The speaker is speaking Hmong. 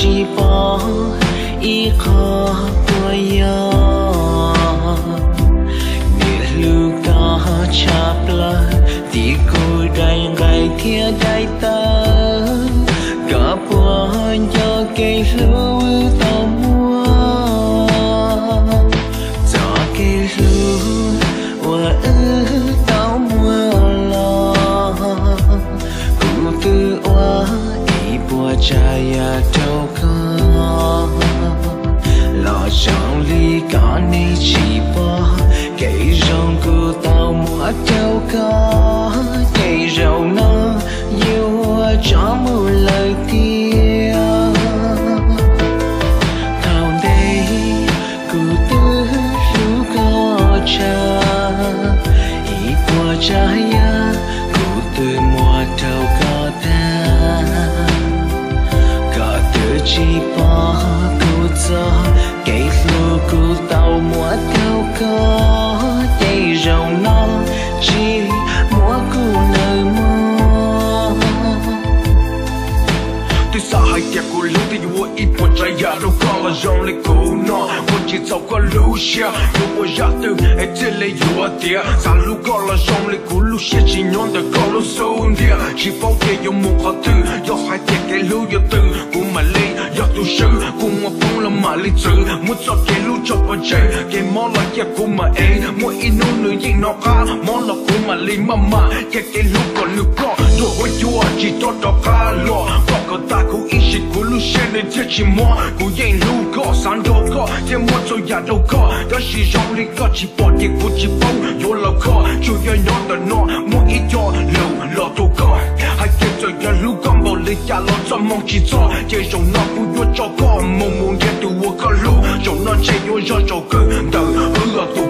tsis pom ib qho puas yog. Niaj hlub koj tshaj plaws, tim kuv daim nqaij thiab daim tawv, koj puas nco kev hlub wb tau muaj? Txoj kev hlub uas wb tau muaj los, kuv twb ua ib puas tsav yam rau koj. Los zoo li koj nej tsis pom, kev zoo kuv tau muab rau koj, ces zaum no yuav tso mus lawm tiag. Thaum ntej kuv twb hlub koj tshaj, ib puas tsav yam kuv twb muab rau koj tag. Koj twb tsis pom kuv txoj kev hlub kuv tau muab rau koj, ces zaum no tsis muab kuv nawb mog. Twb xav hais tias kuv hlub twb yuav ua ib puas tsav yam rau koj, los zoo li kuv no muaj tsis txaus koj lub siab. Yuav ua yam twg es thiaj li yuav tiav? Xav hlub koj los zoo li kuv lub siab tsis nyob ntawm koj lub xub ntiag. Tsis paub tias yuav mus qhov twg, yog hais tias kev hlub yuav tws kuv mam li yog tus swb. Kuv muaj poob los mam li txwv, muab txoj kev hlub tso pov tseg, kev mob los cia kuv mam ev. Muaj ib hnub nws yeej hnov qab, mob los kuv mam li maj mam cia kev hlub kom nws ploj. Tuaj ua cuag tsis tau rov qab los, koj kom tas kuv ib sim, kuv lub siab nws thiaj tsis mob. Kuv yeej hlub koj, xav nrog koj thiab muab txhua yam rau koj, tab sis zoo li koj tsis pom ces kuv tsis paub yuav los kho. Tsuas yog nyob ntawm no muaj ib co lus los rau koj, hais tias txawm yog hlub koj npaum li cas los txoj hmoo tsis txog, ces zaum no kuv yuav tso koj mus mus nrhiav tus uas koj hlub. Zaum no ntshe yuav zog zaum kawg ntawm wb ob tug.